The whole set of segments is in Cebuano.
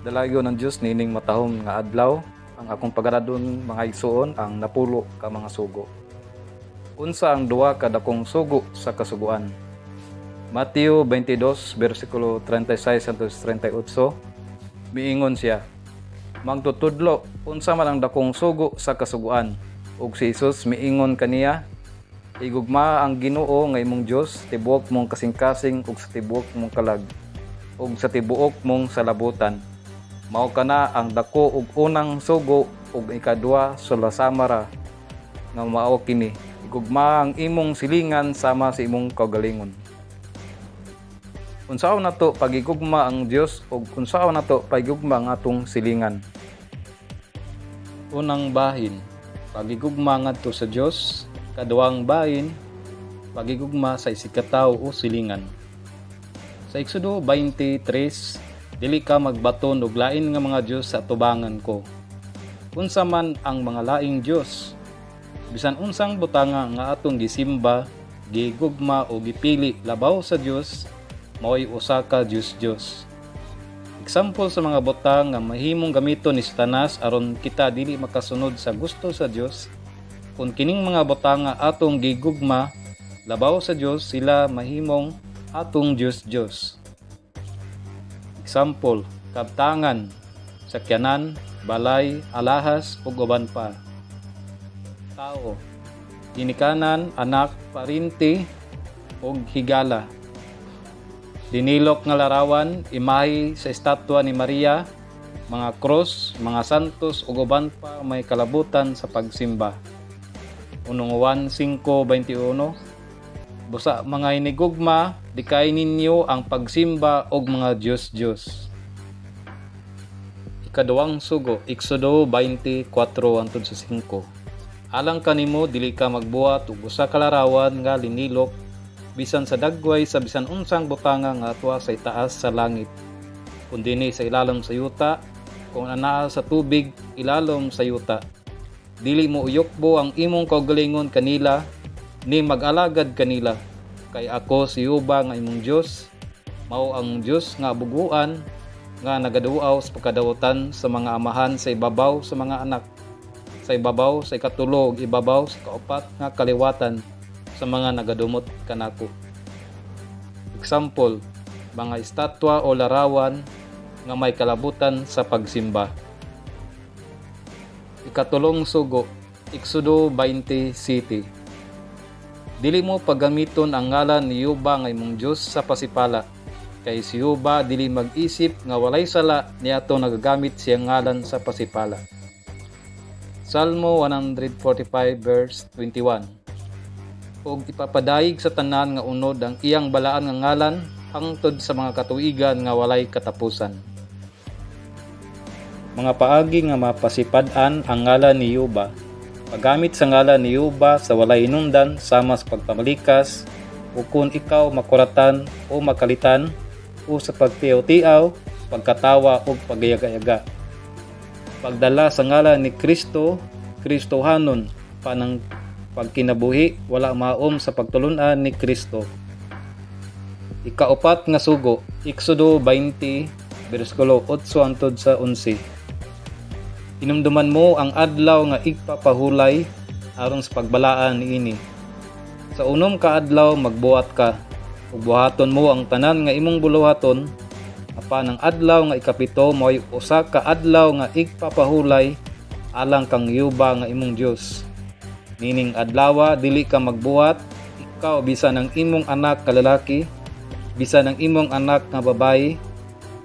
Dalaygon ang Dios niining matahom nga adlaw. Ang akong pagaradon, mga igsuon, ang 10 ka mga sugo. Unsa ang duha ka dakong sugo sa kasuguan? Mateo 22 bersikulo 36 hangtod 38. Miingon siya, "Magtutudlo, unsa man ang dakong sugo sa kasuguan?" Ug si Jesus miingon kaniya, "Igugma ang Ginoo nga imong Dios tibuok mong kasing-kasing ug sa tibuok mong kalag ug sa tibuok mong salabutan. Mao kana ang dako ug unang sugo. Ug ikaduha sulasama ra nga mao kini: Igugma ang imong silingan sama sa imong kaugalingon." Unsaon nato pagigugma ang Dios ug unsaon nato pagigugma ang atong silingan? Unang bahin, pagigugma ngadto sa Dios. Kaduhang bahin, pagigugma sa isigkatawo o silingan. Sa Exodo 20:3, "Dili ka magbaton og lain nga mga dios sa atubangan ko." Unsa man ang mga laing dios? Bisan unsang butanga nga atong gisimba, gigugma o gipili labaw sa Dios, mao'y usa ka dios-dios. Example sa mga butang nga mahimong gamiton ni Satanas aron kita dili makasunod sa gusto sa Dios: kung kining mga butanga atong gigugma labaw sa Dios, sila mahimong atong dios-dios. Example, kabtangan, sakyanan, balay, alahas ug uban pa. Tao, ginikanan, anak, parinti ug higala. Linilok nga larawan, imahe sa estatwa ni Maria, mga krus, mga santos ug uban pa may kalabutan sa pagsimba. Unong Juan 5:21, "Busa mga hinigugma, dikay ninyo ang pagsimba og mga dios-dios." Ikaduhang sugo, Exodo 24 hangtod sa 5. "Alang kanimo, dili ka magbuhat og usa ka larawan nga linilok, bisan sa dagway sa bisan unsang butanga nga adtoa sa itaas sa langit, kun dinhi sa ilalom sa yuta, kung anaa sa tubig ilalom sa yuta. Dili mo uyokbo ang imong kaugalingon kanila ni mag-alagad kanila, kay ako si Jehova nga imong Dios mao ang Dios nga buguan, nga nagaduaw sa pagkadawatan sa mga amahan sa ibabaw sa mga anak, sa ibabaw sa ikatulo ug ibabaw sa kaupat nga kaliwatan sa mga nagadumot kanako." Example, mga estatwa o larawan nga may kalabutan sa pagsimba. Ikatulong sugo, Exodo 20:7. "Dili mo paggamiton ang ngalan ni Jehova nga imong Dios sa pasipala, kay si Jehova dili mag-isip nga walay sala niadtong nagagamit siyang ngalan sa pasipala." Salmo 145 verse 21. "Ug ipapadayeg sa tanan nga unod ang iyang balaan nga ngalan hangtod sa mga katuigan nga walay katapusan." Mga paagi nga mapasipad-an ang ngalan ni Jehova. Paggamit sa ngalan ni Jehova sa walay hinungdan, sama sa pagpamalikas o kung ikaw makuratan o makalitan o sa pagtiaw-tiaw, pagkatawa o pagyaga-yaga. Pagdala sa ngalan ni Kristo, Kristohanon, panang pagkinabuhi wala maom sa pagtulunan ni Kristo. Ikaupat nga sugo, Exodo 20, bersikulo 8 hangtod sa 11. "Hinumduman mo ang adlaw nga igpapahulay aron sa pagbalaan niini. Sa 6 ka adlaw magbuhat ka ug buhaton mo ang tanan nga imong buluhaton, apan ang adlaw nga 7 mao'y usa ka adlaw nga igpapahulay alang kang Jehova nga imong Dios. Nining adlawa dili ka magbuhat, ikaw bisan ang imong anak nga lalaki, bisan ang imong anak nga babayi,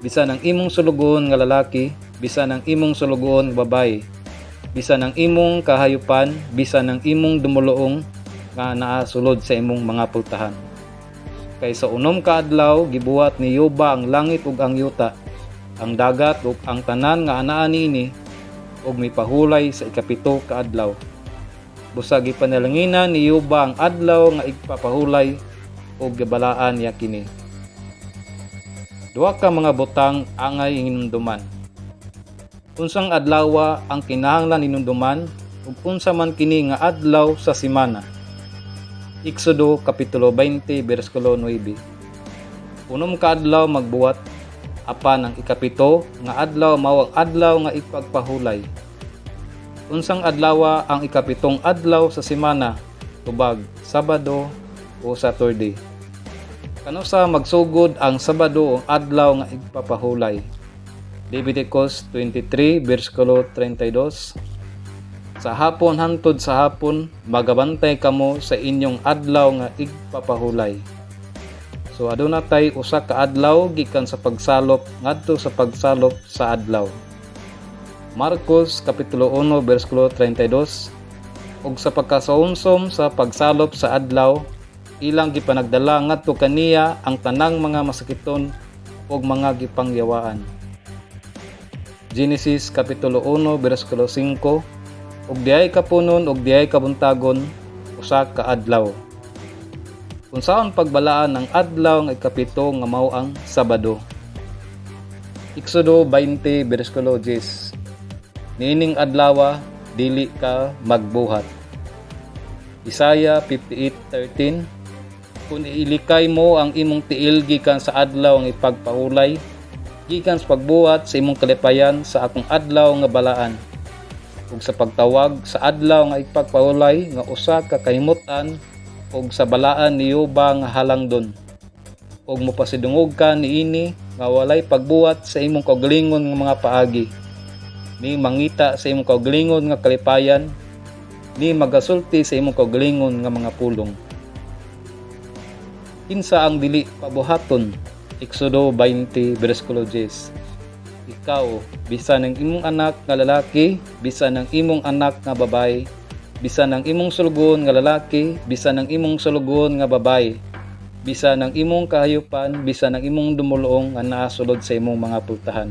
bisan ang imong sulugoon nga lalaki, bisan ang imong sulugoon nga babayi, bisan ang imong kahayupan, bisan ang imong dumuluong nga naa sulod sa imong mga pultahan. Kay sa 6 ka adlaw gibuhat ni Jehova ang langit ug ang yuta, ang dagat ug ang tanan nga anaa niini, ug mipahulay sa 7 ka adlaw. Busa gipanalanginan ni Jehova ang adlaw nga igpapahulay ug gibalaan niya kini." Duha ka mga butang angay hinumduman. Unsang adlawa ang kinahanglan hinumduman ug unsa man kini nga adlaw sa semana? Exodo kapitulo 20 bersikulo 9. 6 ka adlaw magbuhat Apan ang ikapito nga adlaw mao ang adlaw nga ipagpahulay. Unsang adlawa ang ikapitong adlaw sa semana? Tubag, Sabado o Saturday? Kanusa magsugod ang Sabado o adlaw nga igpapahulay? Leviticus 23 versikulo 32. Sa hapon hantod sa hapon magabantay kamo sa inyong adlaw nga igpapahulay. So aduna tay usa ka adlaw gikan sa pagsalop ngadto sa pagsalop sa adlaw. Marcos kapitulo 1 bersikulo 32. Ug sa pagkasaumsom sa pagsalop sa adlaw, ilang gipanagdala ngadto kaniya ang tanang mga masakiton ug mga gipangyawaan. Genesis kapitulo 1 bersikulo 5. Ug diay kapunon ug diay kabuntagon, usa ka adlaw. Unsaon pagbalaan ang adlaw nga ikapito nga mao ang Sabado? Exodo 20 bersikulo 10. Niining adlawa dili ka magbuhat. Isaiah 58:13. Kung ilikay mo ang imong tiil gikan sa adlaw ang ipagpahulay, gikan sa pagbuhat sa imong kalipayan sa akong adlaw nga balaan, ug sa pagtawag sa adlaw nga ipagpahulay nga usa ka kahimutan ug sa balaan ni Jehova nga halangdon, ug mopasidungog ka niini nga walay pagbuhat sa imong kaugalingon nga mga paagi, ni mangita sa imong kaugalingon nga kalipayan, ni magasulti sa imong kaugalingon nga mga pulong. Kinsa ang dili pabuhaton? Exodo 20 bersikulo 10. Ikaw, bisan ang imong anak nga lalaki, bisan ang imong anak nga babaye, bisan ang imong sulugoon nga lalaki, bisan ang imong sulugoon nga babaye, bisan ang imong kahayupan, bisan ang imong dumuluong nga naa sulod sa imong mga pultahan.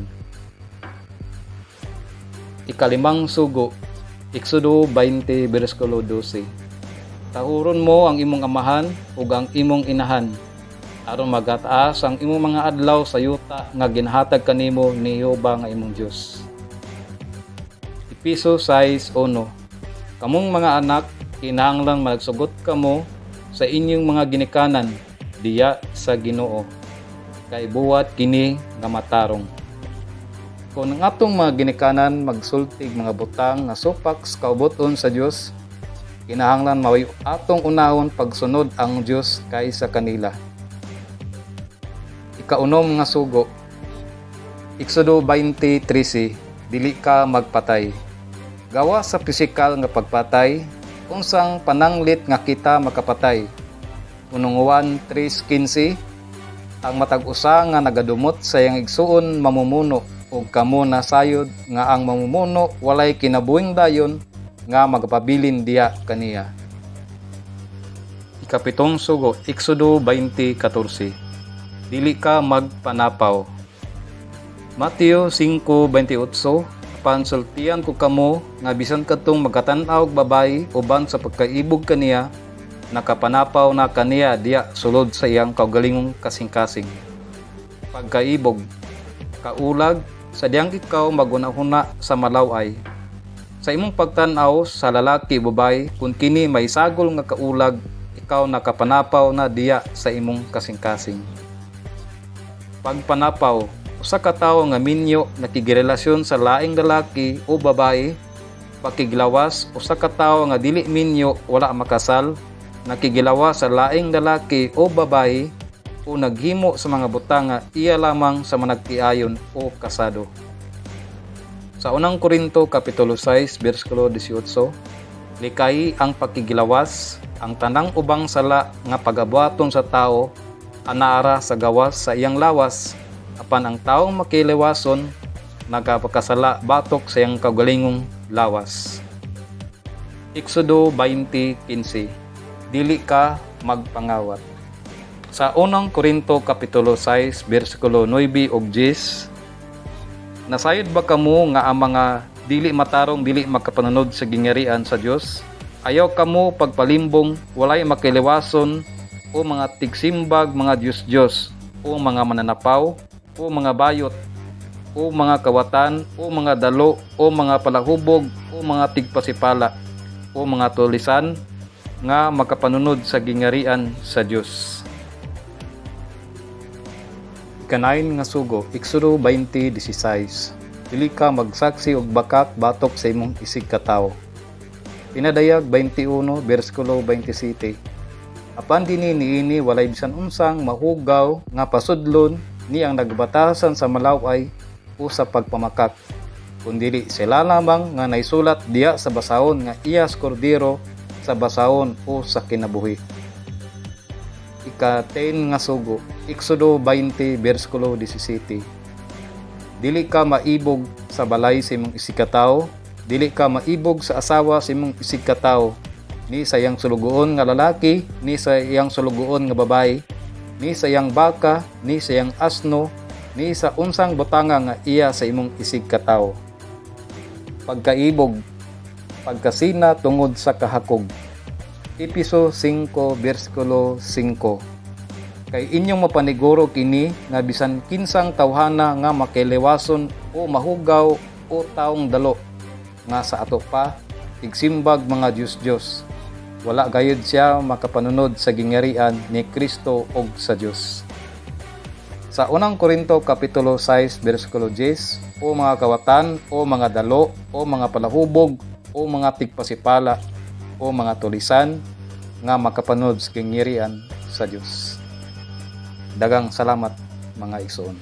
Ikalimang sugo, Exodo 20 bersikulo 12. Tahuron mo ang imong amahan ug ang imong inahan aron magataas ang imong mga adlaw sa yuta nga ginhatag kanimo ni Jehova nga imong Dios. Epeso 6:1. Kamong mga anak, kinahanglan magsugot kamo sa inyong mga ginikanan diya sa Ginoo, kay buhat kini nga matarong. Kung ang atong mga ginikanan magsultig mga butang nga supak sa kaubuton sa Dios, kinahanglan mao'y atong unahon pagsunod ang Dios kaysa kanila. Ikaunom nga sugo, Exodo 20:13. Dili ka magpatay. Gawas sa pisikal nga pagpatay, unsang pananglit nga kita makapatay? Unong Juan 3:15. Ang matag usa nga nagadumot sa iyang igsuon mamumuno, ug kamo nasayod nga ang mamumuno walay kinabuhing dayon nga magapabilin diya kaniya. Ikapitong sugo, Exodo 20:14. Dili ka magpanapaw. Mateo 5:28. Apan sultian ko kamo nga bisan kadtong magkatan-aw og babayi uban sa pagkaibog kaniya, nakapanapaw na kaniya diya sulod sa iyang kaugalingong kasing-kasing. Pagkaibog, kaulag, sa diyang ikaw maghunahuna sa malaw-ay. Sa imong pagtan-aw sa lalaki o babaye, kung kini may sagol nga kaulag, ikaw nakapanapaw na diya sa imong kasing-kasing. Pagpanapaw, usa ka tawo nga minyo nakigirelasyon sa laing lalaki o babae. Pakiglawas, usa ka tawo nga dili minyo, wala makasal, nakigilawas sa laing lalaki o babae o naghimo sa mga butang nga iya lamang sa managtiayon o kasado. Sa Unang Korinto kapitulo 6 bersikulo 18, likayi ang pakigilawas. Ang tanang ubang sala nga pagabuhaton sa tao anaara sa gawas sa iyang lawas, apan ang taong makiliwason nagapakasala batok sa iyang kaugalingong lawas. Exodo 20:15. Dili ka magpangawat. Sa Unang Korinto kapitulo 6 bersikulo 9 ug 10. Nasayod ba kamo nga ang mga dili matarong dili makapanunod sa gingharian sa Dios? Ayaw kamo pagpalimbong. Walay makiliwason o mga tigsimbag mga Diyos-Diyos o mga mananapaw o mga bayot o mga kawatan o mga dalo o mga palahubog o mga tigpasipala o mga tulisan nga makapanunod sa gingharian sa Dios. Ika-9 nga sugo, Exodo 20:16. Dili ka magsaksi og bakak batok sa imong isigkatawo. Pinadayag 21 bersikulo 27. Apan dinhi niini walay bisan unsang mahugaw nga pasudlon ni ang nagbatasan sa malaw-ay o sa pagpamakak, kundili sila lamang nga naisulat diha sa basahon nga iya sa Kordero sa basahon o sa kinabuhi. Ika-10 nga sugo, Exodo 20 bersikulo 17. Dili ka maibog sa balay sa imong isigkatawo, dili ka maibog sa asawa sa imong isigkatawo, ni sa iyang sulugoon nga lalaki, ni sa iyang sulugoon nga babae, ni sa iyang baka, ni sa iyang asno, ni sa unsang butanga nga iya sa imong isigkatawo. Pagkaibog, pagkasina tungod sa kahakog. Epeso 5 bersikulo 5. Kay inyong mapaniguro kini nga bisan kinsang tawhana nga makiliwason o mahugaw o taong dalo nga sa ato pa tigsimbag mga Diyos-Diyos, wala gayud siya makapanunod sa gingharian ni Kristo ug sa Dios. Sa Unang Korinto kapitulo 6 bersikulo 10, o mga kawatan o mga dalo o mga palahubog o mga tigpasipala o mga tulisan nga makapanunod sa gingharian sa Dios. Daghang salamat, mga igsoon.